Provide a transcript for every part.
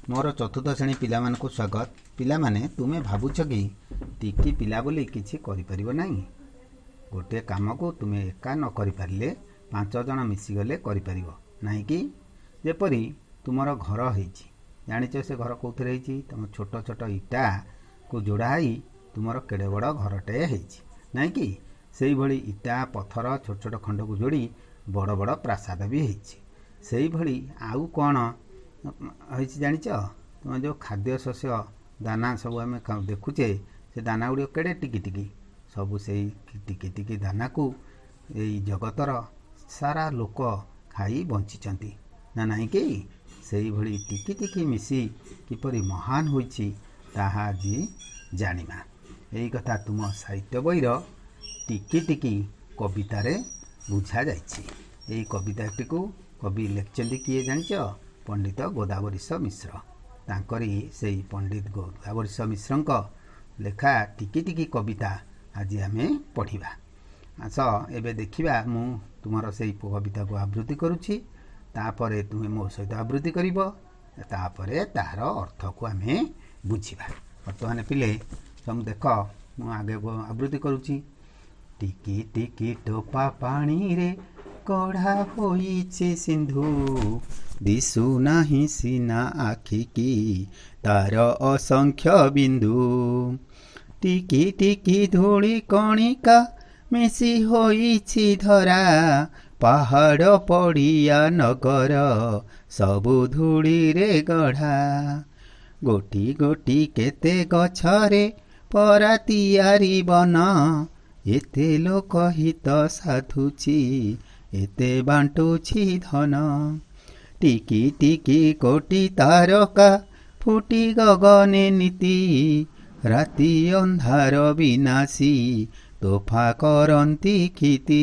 ମୋର ଚତୁର୍ଥ ଶ୍ରେଣୀ ପିଲାମାନଙ୍କୁ ସ୍ୱାଗତ। ପିଲାମାନେ, ତୁମେ ଭାବୁଛ କି ଟିକି ପିଲା ବୋଲି କିଛି କରିପାରିବ ନାହିଁ? ଗୋଟିଏ କାମକୁ ତୁମେ ଏକା ନ କରିପାରିଲେ 5 ଜଣ ମିଶିଗଲେ କରିପାରିବ ନାହିଁ କି? ଯେପରି ତୁମର ଘର ହେଇଛି, ଜାଣିଛ ସେ ଘର କେଉଁଥିରେ ହେଇଛି? ତୁମ ଛୋଟ ଛୋଟ ଇଟାକୁ ଯୋଡ଼ା ହେଇ ତୁମର କେଡ଼େ ବଡ଼ ଘରଟେ ହେଇଛି, ନାଇଁ କି? ସେଇଭଳି ଇଟା ପଥର ଛୋଟ ଛୋଟ ଖଣ୍ଡକୁ ଯୋଡ଼ି ବଡ଼ ବଡ଼ ପ୍ରାସାଦ ବି ହେଇଛି। ସେଇଭଳି ଆଉ କ'ଣ ହେଇଛି ଜାଣିଛ? ତୁମେ ଯେଉଁ ଖାଦ୍ୟ ଶସ୍ୟ ଦାନା ସବୁ ଆମେ ଦେଖୁଛେ, ସେ ଦାନା ଗୁଡ଼ିକ କେଡ଼େ ଟିକି ଟିକି, ସବୁ ସେଇ ଟିକି ଟିକି ଦାନାକୁ ଏଇ ଜଗତର ସାରା ଲୋକ ଖାଇ ବଞ୍ଚିଛନ୍ତି ନା ନାହିଁ କି? ସେଇଭଳି ଟିକି ଟିକି ମିଶି କିପରି ମହାନ ହୋଇଛି ତାହା ଆଜି ଜାଣିବା। ଏଇ କଥା ତୁମ ସାହିତ୍ୟ ବହିର ଟିକି ଟିକି କବିତାରେ ବୁଝାଯାଇଛି। ଏଇ କବିତାଟିକୁ କବି ଲେଖିଛନ୍ତି କିଏ ଜାଣିଛ? ପଣ୍ଡିତ ଗୋଦାବରୀଶ ମିଶ୍ର। ତାଙ୍କରି ସେଇ ପଣ୍ଡିତ ଗୋଦାବରୀଶ ମିଶ୍ରଙ୍କ ଲେଖା ଟିକି ଟିକି କବିତା ଆଜି ଆମେ ପଢ଼ିବା। ଆସ ଏବେ ଦେଖିବା। ମୁଁ ତୁମର ସେଇ କବିତାକୁ ଆବୃତ୍ତି କରୁଛି, ତାପରେ ତୁମେ ମୋ ସହିତ ଆବୃତ୍ତି କରିବ, ତାପରେ ତାହାର ଅର୍ଥକୁ ଆମେ ବୁଝିବା। ବର୍ତ୍ତମାନ ପିଲେ ସବୁ ଦେଖ, ମୁଁ ଆଗେ ଆବୃତ୍ତି କରୁଛି। ଟିକି ଟିକି ଟୋପା ପାଣିରେ ଗଢ଼ା ହୋଇଛି ସିନ୍ଧୁ, ଦିଶୁ ନାହିଁ ସିନା ଆଖିକି ତାର ଅସଂଖ୍ୟ ବିନ୍ଦୁ। ଟିକି ଟିକି ଧୂଳି କଣିକା ମିଶି ହୋଇଛି ଧରା, ପାହାଡ଼ ପଡ଼ିଆ ନଗର ସବୁ ଧୂଳିରେ ଗଢ଼ା। ଗୋଟି ଗୋଟି କେତେ ଗଛରେ ପରା ତିଆରି ବନ, ଏତେ ଲୋକ ହିତ ସାଧୁଛି ଏତେ ବାଣ୍ଟୁଛି ଧନ। ଟିକି ଟିକି କୋଟି ତାରକା ଫୁଟି ଗଗନେ ନୀତି, ରାତି ଅନ୍ଧାର ବିନାଶୀ ତୋଫା କରନ୍ତି କ୍ଷିତି।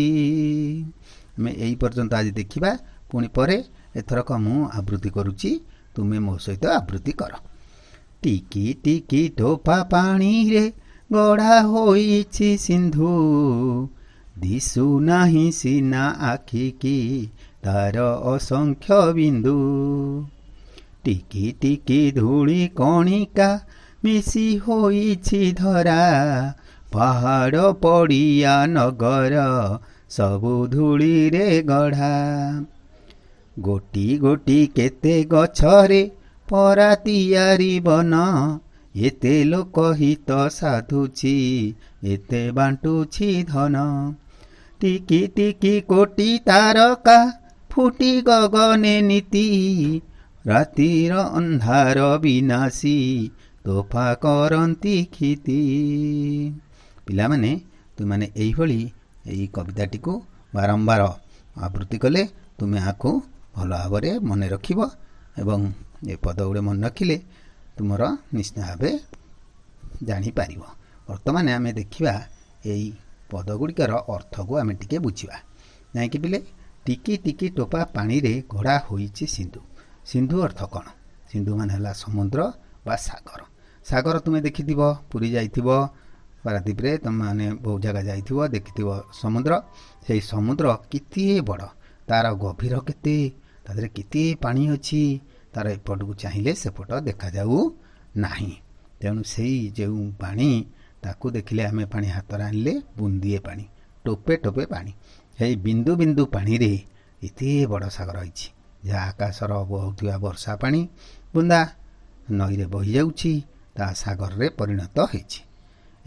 ଆମେ ଏଇ ପର୍ଯ୍ୟନ୍ତ ଆଜି ଦେଖିବା, ପୁଣି ପରେ। ଏଥରକ ମୁଁ ଆବୃତ୍ତି କରୁଛି, ତୁମେ ମୋ ସହିତ ଆବୃତ୍ତି କର। ଟିକି ଟିକି ଟୋପା ପାଣିରେ ଗଢ଼ା ହୋଇଛି ସିନ୍ଧୁ, ଦିଶୁ ନାହିଁ ସିନା ଆଖିକି ତାର ଅସଂଖ୍ୟ ବିନ୍ଦୁ। ଟିକି ଟିକି ଧୂଳି କଣିକା ମିଶି ହୋଇଛି ଧରା, ପାହାଡ଼ ପଡ଼ିଆ ନଗର ସବୁ ଧୂଳିରେ ଗଢ଼ା। ଗୋଟି ଗୋଟି କେତେ ଗଛରେ ପରା ତିଆରି ବନ, ଏତେ ଲୋକ ହିତ ସାଧୁଛି ଏତେ ବାଣ୍ଟୁଛି ଧନ। ଟିକି ଟିକି କୋଟି ତାରକା ଫୁଟି ଗଗନେ ନୀତି, ରାତିର ଅନ୍ଧାର ବିନାଶୀ ତୋଫା କରନ୍ତି କ୍ଷିତି। ପିଲାମାନେ, ତୁମେମାନେ ଏଇଭଳି ଏଇ କବିତାଟିକୁ ବାରମ୍ବାର ଆବୃତ୍ତି କଲେ ତୁମେ ଏହାକୁ ଭଲ ଭାବରେ ମନେ ରଖିବ, ଏବଂ ଏ ପଦ ଗୁଡ଼ିଏ ମନେ ରଖିଲେ ତୁମର ନିଶ୍ଚିତ ଭାବେ ଜାଣିପାରିବ। ବର୍ତ୍ତମାନ ଆମେ ଦେଖିବା ଏଇ ପଦ ଗୁଡ଼ିକର ଅର୍ଥକୁ ଆମେ ଟିକେ ବୁଝିବା, ନାଇଁକି ପିଲେ? ଟିକି ଟିକି ଟୋପା ପାଣିରେ ଗଢ଼ା ହୋଇଛି ସିନ୍ଧୁ। ସିନ୍ଧୁ ଅର୍ଥ କ'ଣ? ସିନ୍ଧୁ ମାନେ ହେଲା ସମୁଦ୍ର ବା ସାଗର। ସାଗର ତୁମେ ଦେଖିଥିବ, ପୁରୀ ଯାଇଥିବ, ପାରାଦ୍ୱୀପରେ ତୁମେମାନେ ବହୁତ ଜାଗା ଯାଇଥିବ, ଦେଖିଥିବ ସମୁଦ୍ର। ସେଇ ସମୁଦ୍ର କେତେ ବଡ଼, ତାର ଗଭୀର କେତେ, ତା ଦେହରେ କେତେ ପାଣି ଅଛି, ତାର ଏପଟକୁ ଚାହିଁଲେ ସେପଟ ଦେଖାଯାଉ ନାହିଁ। ତେଣୁ ସେଇ ଯେଉଁ ପାଣି, ତାକୁ ଦେଖିଲେ ଆମେ ପାଣି ହାତରେ ଆଣିଲେ ବୁନ୍ଦିଏ ପାଣି, ଟୋପେ ଟୋପେ ପାଣି, ସେଇ ବିନ୍ଦୁ ବିନ୍ଦୁ ପାଣିରେ ଏତେ ବଡ଼ ସାଗର ହେଇଛି। ଯାହା ଆକାଶର ବହୁଥିବା ବର୍ଷା ପାଣି ବୁନ୍ଦା ନଈରେ ବହିଯାଉଛି, ତାହା ସାଗରରେ ପରିଣତ ହେଇଛି।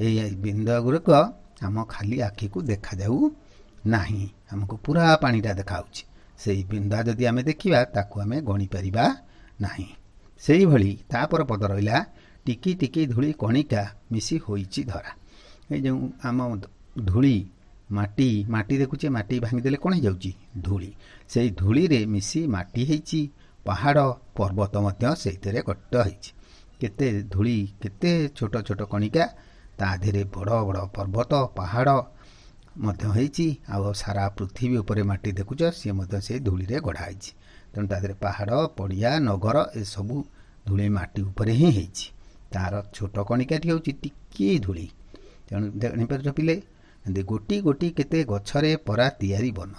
ଏଇ ବିନ୍ଦୁ ଗୁଡ଼ିକ ଆମ ଖାଲି ଆଖିକୁ ଦେଖାଯାଉ ନାହିଁ, ଆମକୁ ପୁରା ପାଣିଟା ଦେଖାହେଉଛି। ସେଇ ବିନ୍ଦା ଯଦି ଆମେ ଦେଖିବା, ତାକୁ ଆମେ ଗଣିପାରିବା ନାହିଁ। ସେଇଭଳି ତାପର ପଦ ରହିଲା, ଟିକି ଟିକି ଧୂଳି କଣିକା ମିଶି ହୋଇଛି ଧରା। ଏଇ ଯେଉଁ ଆମ ଧୂଳି ମାଟି, ମାଟି ଦେଖୁଛେ, ମାଟି ଭାଙ୍ଗିଦେଲେ କ'ଣ ହେଇଯାଉଛି? ଧୂଳି। ସେଇ ଧୂଳିରେ ମିଶି ମାଟି ହେଇଛି, ପାହାଡ଼ ପର୍ବତ ମଧ୍ୟ ସେଇଥିରେ ଗଠିତ ହେଇଛି। କେତେ ଧୂଳି, କେତେ ଛୋଟ ଛୋଟ କଣିକା, ତା ଦେହରେ ବଡ଼ ବଡ଼ ପର୍ବତ ପାହାଡ଼ ମଧ୍ୟ ହେଇଛି। ଆଉ ସାରା ପୃଥିବୀ ଉପରେ ମାଟି ଦେଖୁଛ, ସିଏ ମଧ୍ୟ ସେଇ ଧୂଳିରେ ଗଢ଼ା ହେଇଛି। ତେଣୁ ତା ଦେହରେ ପାହାଡ଼ ପଡ଼ିଆ ନଗର ଏସବୁ ଧୂଳି ମାଟି ଉପରେ ହିଁ ହେଇଛି। ତାର ଛୋଟ କଣିକାଟି ହେଉଛି ଟିକିଏ ଧୂଳି। ତେଣୁ ଜାଣିପାରୁଛ ପିଲେ? ଏମିତି ଗୋଟି ଗୋଟି କେତେ ଗଛରେ ପରା ତିଆରି ବନ।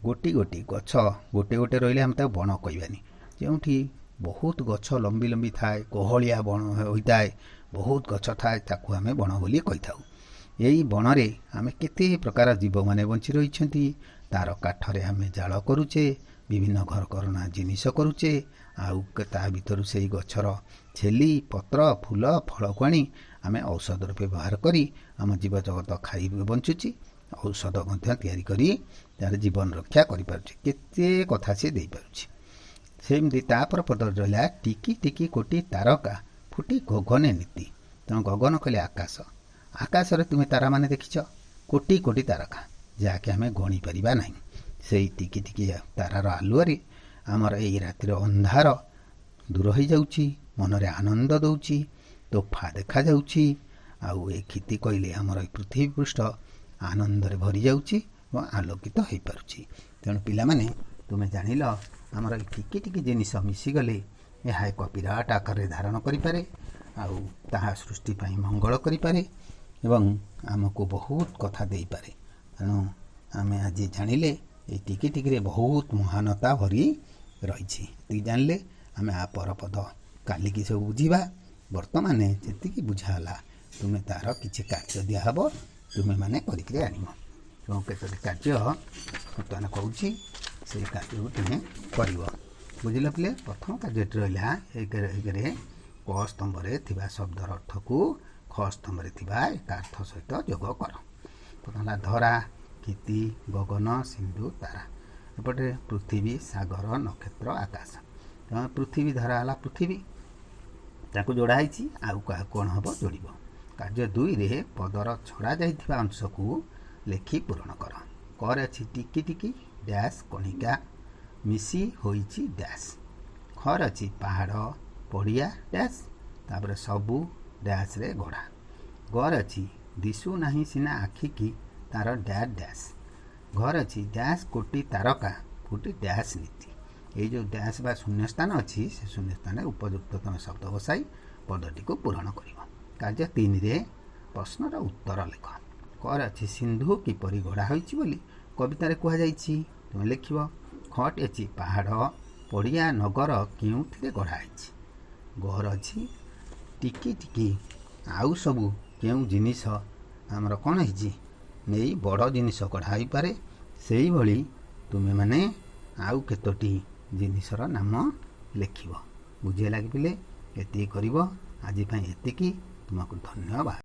ଗୋଟି ଗୋଟି ଗଛ ଗୋଟେ ଗୋଟେ ରହିଲେ ଆମେ ତାକୁ ବଣ କହିବାନି। ଯେଉଁଠି ବହୁତ ଗଛ ଲମ୍ବି ଲମ୍ବି ଥାଏ, ଗହଳିଆ ବଣ ହୋଇଥାଏ, ବହୁତ ଗଛ ଥାଏ, ତାକୁ ଆମେ ବଣ ବୋଲି କହିଥାଉ। ଏଇ ବଣରେ ଆମେ କେତେ ପ୍ରକାର ଜୀବମାନେ ବଞ୍ଚି ରହିଛନ୍ତି। ତା'ର କାଠରେ ଆମେ ଜାଳ କରୁଛେ, ବିଭିନ୍ନ ଘରକରଣା ଜିନିଷ କରୁଛେ, ଆଉ ତା ଭିତରୁ ସେଇ ଗଛର ଛେଲି, ପତ୍ର, ଫୁଲ, ଫଳକୁ ଆଣି ଆମେ ଔଷଧ ରୂପେ ବ୍ୟବହାର କରି ଆମ ଜୀବଜଗତ ଖାଇ ବଞ୍ଚୁଛି, ଔଷଧ ମଧ୍ୟ ତିଆରି କରି ତା'ର ଜୀବନ ରକ୍ଷା କରିପାରୁଛି। କେତେ କଥା ସେ ଦେଇପାରୁଛି। ସେମିତି ତାପର ପଦରେ ରହିଲା ଟିକି ଟିକି କୋଟି ତାରକା ଫୁଟି ଗଗନେ ନୀତି। ତେଣୁ ଗଗନ କହିଲେ ଆକାଶ। ଆକାଶରେ ତୁମେ ତାରାମାନେ ଦେଖିଛ, କୋଟି କୋଟି ତାରକା, ଯାହାକି ଆମେ ଗଣିପାରିବା ନାହିଁ। ସେଇ ଟିକି ଟିକି ତାରାର ଆଲୁଅରେ ଆମର ଏଇ ରାତିର ଅନ୍ଧାର ଦୂର ହୋଇଯାଉଛି, ମନରେ ଆନନ୍ଦ ଦେଉଛି, ତୋଫା ଦେଖାଯାଉଛି। ଆଉ ଏ କ୍ଷିତି କହିଲେ ଆମର ଏ ପୃଥିବୀ ପୃଷ୍ଠ ଆନନ୍ଦରେ ଭରିଯାଉଛି ଏବଂ ଆଲୋକିତ ହୋଇପାରୁଛି। ତେଣୁ ପିଲାମାନେ, ତୁମେ ଜାଣିଲ ଆମର ଏଇ ଟିକି ଟିକି ଜିନିଷ ମିଶିଗଲେ ଏହା ଏକ ବିରାଟ ଆକାରରେ ଧାରଣ କରିପାରେ, ଆଉ ତାହା ସୃଷ୍ଟି ପାଇଁ ମଙ୍ଗଳ କରିପାରେ ଏବଂ ଆମକୁ ବହୁତ କଥା ଦେଇପାରେ। ତେଣୁ ଆମେ ଆଜି ଜାଣିଲେ ଏଇ ଟିକି ଟିକିରେ ବହୁତ ମହାନତା ଭରି ରହିଛି। ଏତିକି ଜାଣିଲେ ଆମେ ଆ ପରପଦ କାଲିକି ସବୁ ବୁଝିବା। ବର୍ତ୍ତମାନ ଯେତିକି ବୁଝା ହେଲା, ତୁମେ ତା'ର କିଛି କାର୍ଯ୍ୟ ଦିଆହେବ, ତୁମେମାନେ କରିକିରି ଆଣିବ। ଏବଂ କେତୋଟି କାର୍ଯ୍ୟ ବର୍ତ୍ତମାନ କହୁଛି, ସେଇ କାର୍ଯ୍ୟକୁ ତୁମେ କରିବ। ବୁଝିଲ ପିଲେ? ପ୍ରଥମ କାର୍ଯ୍ୟଟି ରହିଲା ଏକରେ କ ସ୍ତମ୍ଭରେ ଥିବା ଶବ୍ଦର ଅର୍ଥକୁ ଖ ସ୍ତମ୍ଭରେ ଥିବା ଏକାର୍ଥ ସହିତ ଯୋଗ କର। ପ୍ରଥମ ହେଲା ଧରା, କ୍ଷିତି, ଗଗନ, ସିନ୍ଧୁ, ତାରା। ଏପଟେ ପୃଥିବୀ, ସାଗର, ନକ୍ଷତ୍ର, ଆକାଶ। ତେଣୁ ପୃଥିବୀ ଧରା ହେଲା ପୃଥିବୀ, ତାକୁ ଯୋଡ଼ା ହେଇଛି, ଆଉ କାହା କ'ଣ ହେବ ଯୋଡ଼ିବ। କାର୍ଯ୍ୟ 2ରେ ପଦର ଛଡ଼ା ଯାଇଥିବା ଅଂଶକୁ ଲେଖି ପୂରଣ କର। କରେ ଅଛି ଟିକି ଟିକି ଡ୍ୟାସ୍ କଣିକା ମିଶି ହୋଇଛି ଡ୍ୟାସ୍। ଖରେ ଅଛି ପାହାଡ଼, ପଡ଼ିଆ ଡ୍ୟାସ୍, ତାପରେ ସବୁ ଡ୍ୟାସ୍ରେ ଗଢ଼ା। ଗରେ ଅଛି ଦିଶୁ ନାହିଁ ସିନା ଆଖିକି ତାର ଡ୍ୟାସ୍ ଡ୍ୟାସ୍। ଘରେ ଅଛି ଡ୍ୟାସ୍ କୋଟି ତାରକା ଫୁଟି ଡ୍ୟାସ୍ ନୀତି। ଏଇ ଯେଉଁ ଡ୍ୟାସ୍ ବା ଶୂନ୍ୟସ୍ଥାନ ଅଛି, ସେ ଶୂନ୍ୟସ୍ଥାନରେ ଉପଯୁକ୍ତ ତମେ ଶବ୍ଦ ବସାଇ ପଦଟିକୁ ପୂରଣ କରିବ। କାର୍ଯ୍ୟ 3ରେ ପ୍ରଶ୍ନର ଉତ୍ତର ଲେଖ। କରେ ଅଛି ସିନ୍ଧୁ କିପରି ଗଢ଼ା ହୋଇଛି ବୋଲି କବିତାରେ କୁହାଯାଇଛି, ତୁମେ ଲେଖିବ। ଖଟି ଅଛି ପାହାଡ଼, ପଡ଼ିଆ, ନଗର କେଉଁଥିରେ ଗଢ଼ା ହେଇଛି। ଗର ଅଛି ଟିକି ଟିକି ଆଉ ସବୁ କେଉଁ ଜିନିଷ ଆମର କ'ଣ ହେଇଛି ନେଇ ବଡ଼ ଜିନିଷ ଗଢ଼ା ହୋଇପାରେ, ସେଇଭଳି ତୁମେମାନେ ଆଉ କେତୋଟି ଜିନିଷର ନାମ ଲେଖିବ। ବୁଝିହେଲା କି ପିଲେ? ଏତିକି କରିବ। ଆଜି ପାଇଁ ଏତିକି। ତୁମକୁ ଧନ୍ୟବାଦ।